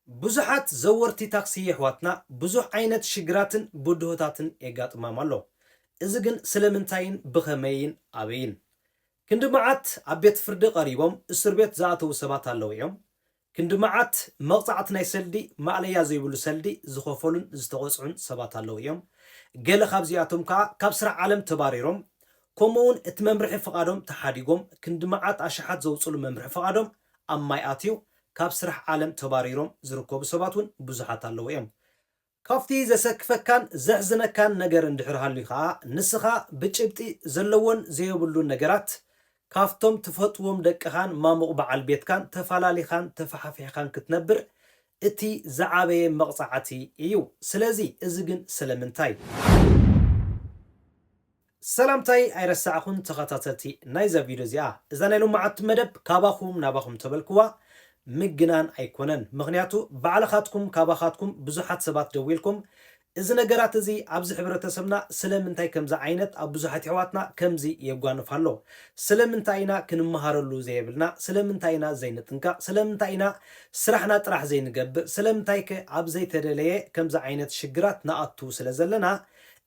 ብዙሓት ዘወርቲ ታክሲ የሕዋትና ብዙሕ ዓይነት ሽግራትን ብድሆታትን የጋጥማም ኣሎ። እዚ ግን ስለምንታይን ብኸመይን ኣበይን? ክንዲ መዓት ኣብ ቤት ፍርዲ ቀሪቦም እስር ቤት ዝኣተዉ ሰባት ኣለዉ እዮም። ክንዲ መዓት መቕጻዕቲ ናይ ሰልዲ ማእለያ ዘይብሉ ሰልዲ ዝኸፈሉን ዝተቖጽዑን ሰባት ኣለዉ እዮም። ገለ ካብዚኣቶም ከኣ ካብ ስራሕ ዓለም ተባሪሮም፣ ከምኡውን እቲ መምርሒ ፍቓዶም ተሓዲጎም፣ ክንዲ መዓት ኣሽሓት ዘውጽሉ መምርሒ ፍቓዶም ኣብ ማይ ኣትዩ ካብ ስራሕ ዓለም ተባሪሮም ዝርከቡ ሰባት እውን ብዙሓት ኣለዉ እዮም። ካብቲ ዘሰክፈካን ዘሕዝነካን ነገር እንድሕር ሃልዩ ከኣ፣ ንስኻ ብጭብጢ ዘለዎን ዘየብሉን ነገራት ካብቶም ትፈትዎም ደቅኻን ማሙቕ በዓል ቤትካን ተፈላሊኻን ተፈሓፊሕካን ክትነብር እቲ ዝዓበየ መቕጻዕቲ እዩ። ስለዚ እዚ ግን ስለምንታይ? ሰላምታይ ኣይረሳዕኹን ተኸታተልቲ ናይዛ ቪድዮ እዚኣ። እዛ ናይ ሎማዓንቲ መደብ ካባኹም ናባኹም ተበልክዋ ምግናን ኣይኮነን። ምኽንያቱ ባዕልኻትኩም ካባኻትኩም ብዙሓት ሰባት ደዊልኩም፣ እዚ ነገራት እዚ ኣብዚ ሕብረተሰብና ስለምንታይ ከምዚ ዓይነት ኣብ ብዙሓት የሕዋትና ከምዚ የጓንፍ ኣሎ? ስለምንታይ ኢና ክንመሃረሉ ዘየብልና? ስለምንታይ ኢና ዘይንጥንቀቕ? ስለምንታይ ኢና ስራሕና ጥራሕ ዘይንገብር? ስለምንታይከ ኣብ ዘይተደለየ ከምዚ ዓይነት ሽግራት ንኣቱ ስለ ዘለና፣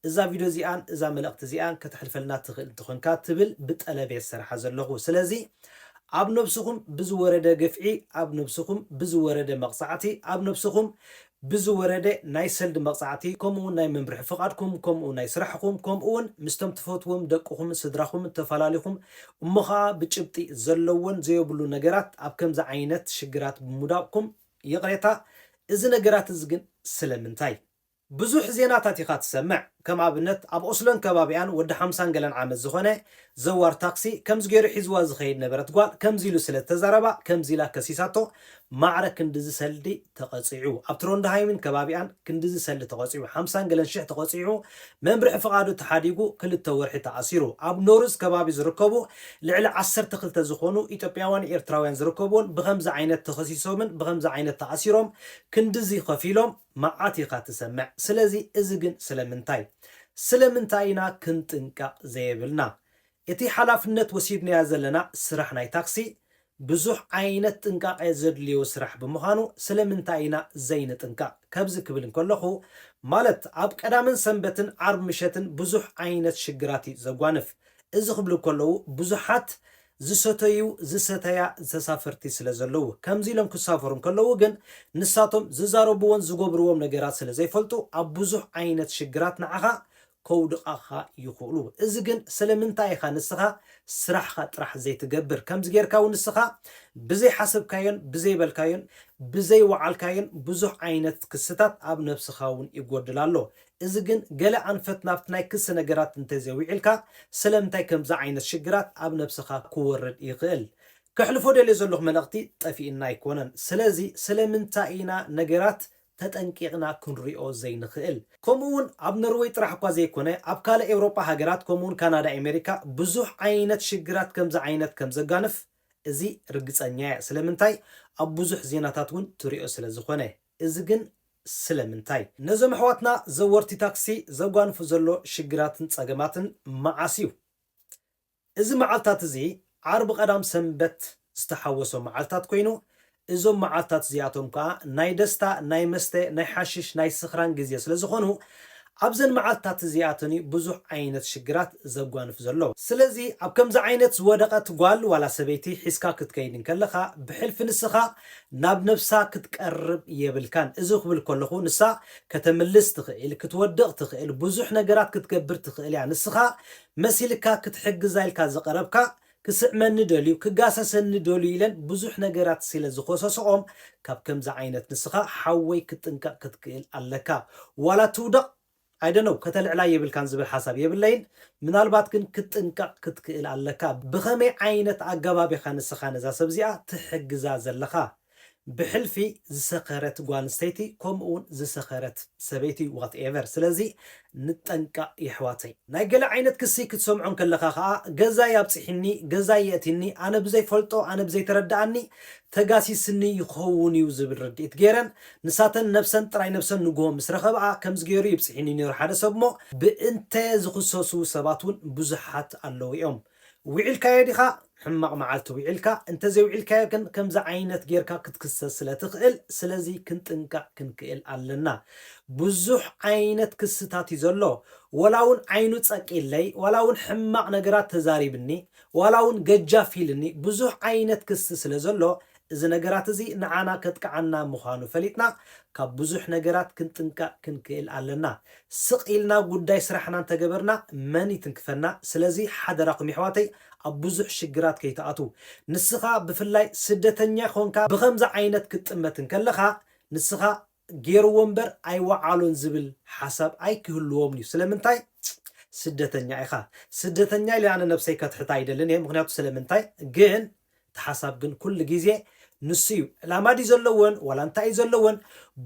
እዛ ቪድዮ እዚኣን እዛ መልእኽቲ እዚኣን ከተሕልፈልና ትኽእል እንተኾንካ ትብል ብጠለብ እየ ዝሰርሓ ዘለኹ። ስለዚ ኣብ ነብስኹም ብዝወረደ ግፍዒ፣ ኣብ ነብስኹም ብዝወረደ መቕጻዕቲ፣ ኣብ ነብስኹም ብዝወረደ ናይ ሰልዲ መቕጻዕቲ፣ ከምኡ ናይ መምርሒ ፍቓድኩም፣ ከምኡ ናይ ስራሕኹም፣ ከምኡ እውን ምስቶም ትፈትዎም ደቅኹምን ስድራኹምን ተፈላሊኹም፣ እሞ ኸኣ ብጭብጢ ዘለዎን ዘየብሉ ነገራት ኣብ ከምዚ ዓይነት ሽግራት ብምውዳቕኩም፣ ይቕሬታ፣ እዚ ነገራት እዚ ግን ስለምንታይ? ብዙሕ ዜናታት ኢኻ ትሰምዕ። ከም ኣብነት፣ ኣብ ኦስሎን ከባቢኣን ወዲ ሓምሳን ገለን ዓመት ዝኾነ ዘዋር ታክሲ ከምዚ ገይሩ ሒዝዋ ዝኸይድ ነበረት ጓል ከምዚ ኢሉ ስለ ዝተዛረባ፣ ከምዚ ኢላ ከሲሳቶ፣ ማዕረ ክንድዚ ሰልዲ ተቐጺዑ። ኣብ ትሮንድሃይምን ከባቢኣን ክንድዚ ሰልዲ ተቐጺዑ፣ ሓምሳን ገለን ሽሕ ተቐጺዑ፣ መምርሒ ፍቓዱ ተሓዲጉ ክልተ ወርሒ ተኣሲሩ። ኣብ ኖርዝ ከባቢ ዝርከቡ ልዕሊ ዓሰርተ ክልተ ዝኾኑ ኢትዮጵያውያን ኤርትራውያን ዝርከብዎን ብኸምዚ ዓይነት ተኸሲሶምን ብኸምዚ ዓይነት ተኣሲሮም ክንድዚ ከፊሎም መዓት ኢኻ ትሰምዕ። ስለዚ እዚ ግን ስለምንታይ? ስለምንታይ ኢና ክንጥንቀቕ ዘየብልና? እቲ ሓላፍነት ወሲድናዮ ዘለና ስራሕ ናይ ታክሲ ብዙሕ ዓይነት ጥንቃቐ ዘድልዮ ስራሕ ብምዃኑ ስለምንታይ ኢና ዘይንጥንቀቕ? ከብዚ ክብል እንከለኹ፣ ማለት ኣብ ቀዳምን ሰንበትን ዓርብ ምሸትን ብዙሕ ዓይነት ሽግራት እዩ ዘጓንፍ። እዚ ክብሉ እንከለዉ ብዙሓት ዝሰተዩ፣ ዝሰተያ ተሳፈርቲ ስለ ዘለዉ፣ ከምዚ ኢሎም ክሳፈሩ እንከለዉ ግን ንሳቶም ዝዛረብዎን ዝገብርዎም ነገራት ስለ ዘይፈልጡ ኣብ ብዙሕ ዓይነት ሽግራት ንዓኻ ከውድቓኻ ይኽእሉ። እዚ ግን ስለምንታይ ኢኻ ንስኻ ስራሕኻ ጥራሕ ዘይትገብር? ከምዚ ጌርካ እውን ንስኻ ብዘይሓሰብካዮን ብዘይበልካዮን ብዘይወዓልካዮን ብዙሕ ዓይነት ክስታት ኣብ ነብስኻ እውን ይጎድል ኣሎ። እዚ ግን ገለ ኣንፈት ናብቲ ናይ ክሲ ነገራት እንተዘይውዒልካ ስለምንታይ ከምዚ ዓይነት ሽግራት ኣብ ነብስኻ ክወርድ ይኽእል? ከሕልፎ ደልየ ዘለኹ መልእኽቲ ጠፊእና ኣይኮነን። ስለዚ ስለምንታይ ኢና ነገራት ተጠንቂቕና ክንሪኦ ዘይንኽእል? ከምኡ እውን ኣብ ኖርወይ ጥራሕ እኳ ዘይኮነ ኣብ ካልእ ኤውሮጳ ሃገራት ከምኡ እውን ካናዳ ኣሜሪካ ብዙሕ ዓይነት ሽግራት ከምዚ ዓይነት ከም ዘጋንፍ እዚ ርግጸኛ እየ። ስለምንታይ? ኣብ ብዙሕ ዜናታት እውን ትሪኦ ስለ ዝኾነ። እዚ ግን ስለምንታይ? ነዞም ኣሕዋትና ዘወርቲ ታክሲ ዘጓንፉ ዘሎ ሽግራትን ጸገማትን መዓስ እዩ? እዚ መዓልታት እዚ ዓርቢ ቀዳም ሰንበት ዝተሓወሶ መዓልታት ኮይኑ፣ እዞም መዓልታት እዚኣቶም ከኣ ናይ ደስታ፣ ናይ መስተ፣ ናይ ሓሽሽ፣ ናይ ስኽራን ግዜ ስለ ዝኾኑ፣ ኣብዘን መዓልታት እዚኣተን እዩ ብዙሕ ዓይነት ሽግራት ዘጓንፍ ዘሎ። ስለዚ ኣብ ከምዚ ዓይነት ዝወደቐት ጓል ዋላ ሰበይቲ ሒዝካ ክትከይድ እንከለኻ፣ ብሕልፊ ንስኻ ናብ ነብሳ ክትቀርብ የብልካን። እዚ ክብል ከለኹ ንሳ ከተምልስ ትኽእል፣ ክትወድቕ ትኽእል፣ ብዙሕ ነገራት ክትገብር ትኽእል እያ። ንስኻ መሲልካ ክትሕግዛ ኢልካ ዝቐረብካ፣ ክስዕመኒ ደልዩ፣ ክጋሰሰኒ ደልዩ ኢለን ብዙሕ ነገራት ስለ ዝኸሰስኦም፣ ካብ ከምዚ ዓይነት ንስኻ ሓወይ ክትጥንቀቕ ክትክእል ኣለካ። ዋላ ትውደቕ፣ I don't know፣ ከተልዕላ የብልካን ዝብል ሓሳብ የብለይን። ምናልባት ግን ክትጥንቀቕ ክትክእል ኣለካ። ብኸመይ ዓይነት ኣገባብ ኢኻ ንስኻ ነዛ ሰብ እዚኣ ትሕግዛ ዘለኻ? ብሕልፊ ዝሰኸረት ጓል ኣንስተይቲ፣ ከምኡ እውን ዝሰኸረት ሰበይቲ፣ ዋትኤቨር። ስለዚ ንጠንቀቕ የሕዋተይ። ናይ ገለ ዓይነት ክሲ ክትሰምዖ እንከለኻ ኸኣ፣ ገዛይ ኣብጺሒኒ፣ ገዛይ የእቲኒ፣ ኣነ ብዘይፈልጦ፣ ኣነ ብዘይተረድኣኒ ተጋሲስኒ ይኸውን እዩ ዝብል ርድኢት ገይረን፣ ንሳተን ነብሰን ጥራይ ነብሰን ንግሆ ምስ ረኸብኣ፣ ከምዚ ገይሩ ይብጽሒኒ ነይሩ ሓደ ሰብ እሞ፣ ብእንተ ዝኽሰሱ ሰባት እውን ብዙሓት ኣለዉ እዮም። ውዒልካዮ ዲኻ? ሕማቕ መዓልቲ ውዒልካ፣ እንተዘይውዒልካዮ ግን ከምዚ ዓይነት ጌርካ ክትክሰስ ስለ ትኽእል፣ ስለዚ ክንጥንቀቕ ክንክእል ኣለና። ብዙሕ ዓይነት ክስታት እዩ ዘሎ። ዋላ እውን ዓይኑ ጸቂለይ፣ ዋላ እውን ሕማቕ ነገራት ተዛሪብኒ፣ ዋላ እውን ገጃፍ ኢልኒ፣ ብዙሕ ዓይነት ክሲ ስለ ዘሎ፣ እዚ ነገራት እዚ ንዓና ከጥቅዓና ምዃኑ ፈሊጥና፣ ካብ ብዙሕ ነገራት ክንጥንቀቕ ክንክእል ኣለና። ስቕ ኢልና ጉዳይ ስራሕና እንተገበርና መን ይትንክፈና? ስለዚ ሓደራኹም የሕዋተይ ኣብ ብዙሕ ሽግራት ከይትኣትዉ። ንስኻ ብፍላይ ስደተኛ ኮንካ ብኸምዚ ዓይነት ክትጥመት እንከለኻ ንስኻ ገይርዎ እምበር ኣይወዓሎን ዝብል ሓሳብ ኣይክህልዎም እዩ። ስለምንታይ? ስደተኛ ኢኻ። ስደተኛ ኢለ ኣነ ነብሰይ ከትሕት ኣይደልን እየ። ምኽንያቱ ስለምንታይ ግን እቲ ሓሳብ ግን ኩሉ ግዜ ንሱ እዩ። ዕላማ ድዩ ዘለወን ዋላ እንታይ እዩ ዘለወን?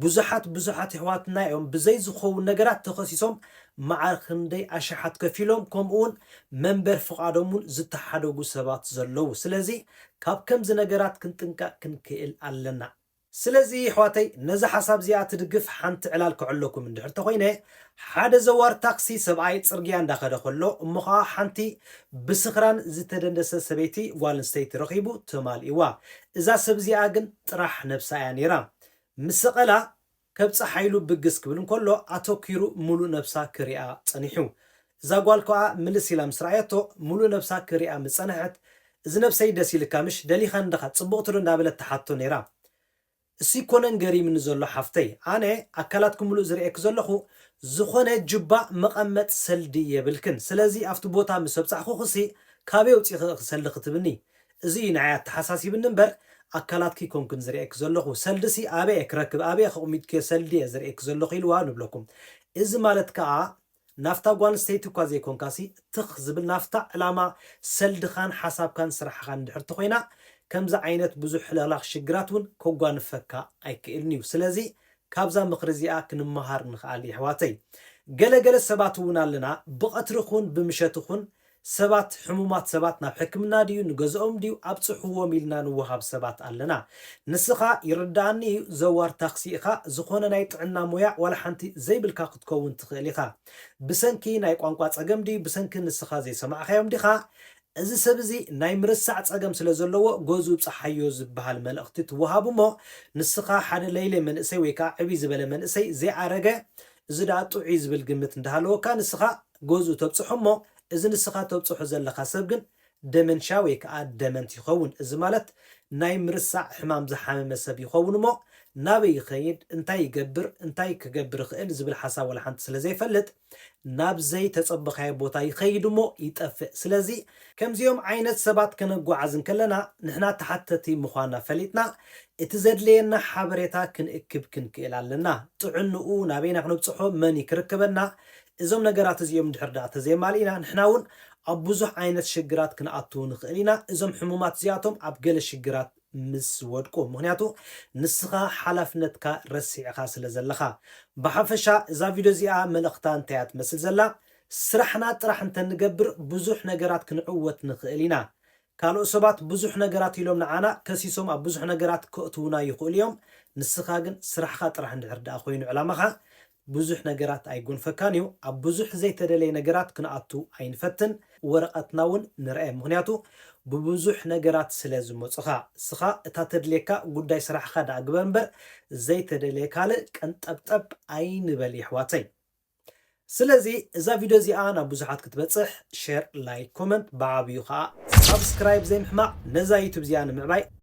ብዙሓት ብዙሓት የሕዋትና እዮም ብዘይ ዝኸውን ነገራት ተኸሲሶም መዓር ክንደይ ኣሽሓት ከፊሎም ከምኡ እውን መንበር ፍቓዶም እውን ዝተሓደጉ ሰባት ዘለዉ። ስለዚ ካብ ከምዚ ነገራት ክንጥንቀቕ ክንክእል ኣለና። ስለዚ ኣሕዋተይ ነዛ ሓሳብ እዚኣ ትድግፍ ሓንቲ ዕላል ክዕለኩም እንድሕር ተኾይነ ሓደ ዘዋር ታክሲ ሰብኣይ ጽርግያ እንዳኸደ ከሎ እሞ ኸዓ ሓንቲ ብስኽራን ዝተደንደሰ ሰበይቲ ጓል ኣንስተይቲ ረኺቡ ተማሊእዋ። እዛ ሰብ እዚኣ ግን ጥራሕ ነብሳ እያ ነይራ። ምስ ሰቐላ ከብጽሓ ኢሉ ብግስ ክብል እንከሎ ኣተኲሩ ምሉእ ነብሳ ክሪኣ ጸኒሑ። እዛ ጓል ከኣ ምልስ ኢላ ምስ ረኣየቶ ምሉእ ነብሳ ክሪኣ ምስ ጸንሐት እዚ ነብሰይ ደስ ኢልካ ምሽ ደሊኻኒ ዲኻ ጽቡቕቲ ዶ እንዳበለት ትሓቶ ነይራ። እሱ ኣይኮነን ገሪምኒ ዘሎ ሓፍተይ፣ ኣነ ኣካላትኪ ምሉእ ዝርእየኪ ዘለኹ ዝኾነ ጁባ መቐመጥ ሰልዲ የብልክን። ስለዚ ኣብቲ ቦታ ምስ ኣብጻሕኹኺሲ ካበይ ኣውጺኺ ኢኺ ሰልዲ ክትብኒ? እዚ እዩ ንዓይ ኣተሓሳሲብኒ እምበር ኣካላትኪ ኣይኮንኩን ዝርእየኪ ዘለኹ። ሰልድሲ ኣበይ እየ ክረክብ? ኣበይ እየ ከቕሚጥክዮ ሰልዲ እየ ዝርእየኪ ዘለኹ ኢልዋ ንብለኩም። እዚ ማለት ከኣ ናብታ ጓል ኣንስተይቲ እኳ ዘይኮንካሲ ትኽ ዝብል ናብታ ዕላማ ሰልድኻን ሓሳብካን ስራሕኻን እንድሕር ተኾይና ከምዚ ዓይነት ብዙሕ ሕልኽላኽ ሽግራት እውን ከጓንፈካ ኣይክእልን እዩ። ስለዚ ካብዛ ምኽሪ እዚኣ ክንመሃር ንኽኣል የሕዋተይ። ገለገለ ሰባት እውን ኣለና ብቐትሪ ኹን ብምሸት ኹን ሰባት ሕሙማት ሰባት ናብ ሕክምና ድዩ ንገዝኦም ድዩ ኣብፅሕዎም ኢልና ንወሃብ ሰባት ኣለና። ንስኻ ይርዳኣኒ እዩ ዘዋር ታክሲ ኢኻ ዝኾነ ናይ ጥዕና ሞያ ዋላ ሓንቲ ዘይብልካ ክትከውን ትኽእል ኢኻ። ብሰንኪ ናይ ቋንቋ ጸገም ድዩ ብሰንኪ ንስኻ ዘይሰማዕካዮም ዲኻ? እዚ ሰብ እዚ ናይ ምርሳዕ ጸገም ስለ ዘለዎ ገዝኡ ብጽሓዮ ዝበሃል መልእኽቲ ትወሃብ እሞ ንስኻ ሓደ ለይለ መንእሰይ ወይ ከዓ ዕብይ ዝበለ መንእሰይ ዘይኣረገ እዚ ደኣ ጥዑይ ዝብል ግምት እንዳሃለወካ ንስኻ ገዝኡ ተብጽሖ እሞ እዚ ንስኻ ተብጽሖ ዘለኻ ሰብ ግን ደመንሻ ወይ ከዓ ደመንት ይኸውን። እዚ ማለት ናይ ምርሳዕ ሕማም ዝሓመመ ሰብ ይኸውን እሞ ናበይ ይኸይድ፣ እንታይ ይገብር፣ እንታይ ክገብር ይኽእል ዝብል ሓሳብ ዋላ ሓንቲ ስለ ዘይፈልጥ ናብ ዘይተጸበኻዮ ቦታ ይኸይድ እሞ ይጠፍእ። ስለዚ ከምዚኦም ዓይነት ሰባት ከነጓዓዝ እንከለና ንሕና ተሓተቲ ምዃንና ፈሊጥና እቲ ዘድለየና ሓበሬታ ክንእክብ ክንክእል ኣለና። ጥዕንኡ ናበይና ክነብጽሖ መን እዩ ክርከበና? እዞም ነገራት እዚኦም እንድሕር ደኣ ተዘይማልእና ንሕና እውን ኣብ ብዙሕ ዓይነት ሽግራት ክንኣትው ንኽእል ኢና። እዞም ሕሙማት እዚኣቶም ኣብ ገለ ሽግራት ምስ ወድቁ ምኽንያቱ ንስኻ ሓላፍነትካ ረሲዕኻ ስለ ዘለኻ። ብሓፈሻ እዛ ቪድዮ እዚኣ መልእኽታ እንታይ እያ ትመስል ዘላ? ስራሕና ጥራሕ እንተንገብር ብዙሕ ነገራት ክንዕወት ንኽእል ኢና። ካልኦት ሰባት ብዙሕ ነገራት ኢሎም ንዓና ከሲሶም ኣብ ብዙሕ ነገራት ከእትዉና ይኽእሉ እዮም። ንስኻ ግን ስራሕኻ ጥራሕ እንድሕር ደኣ ኮይኑ ዕላማኻ ብዙሕ ነገራት ኣይጎንፈካን እዩ። ኣብ ብዙሕ ዘይተደለየ ነገራት ክንኣቱ ኣይንፈትን። ወረቐትና እውን ንርአ። ምኽንያቱ ብብዙሕ ነገራት ስለ ዝመፁኻ። እስኻ እታ ተድልየካ ጉዳይ ስራሕኻ ደኣ ግበር እምበር ዘይተደለየ ካልእ ቀንጠብጠብ ኣይንበል የሕዋተይ። ስለዚ እዛ ቪድዮ እዚኣ ናብ ብዙሓት ክትበፅሕ ሸር፣ ላይክ፣ ኮመንት ብዓብዩ ከዓ ሳብስክራይብ ዘይምሕማቕ ነዛ ዩቱብ እዚኣ ንምዕባይ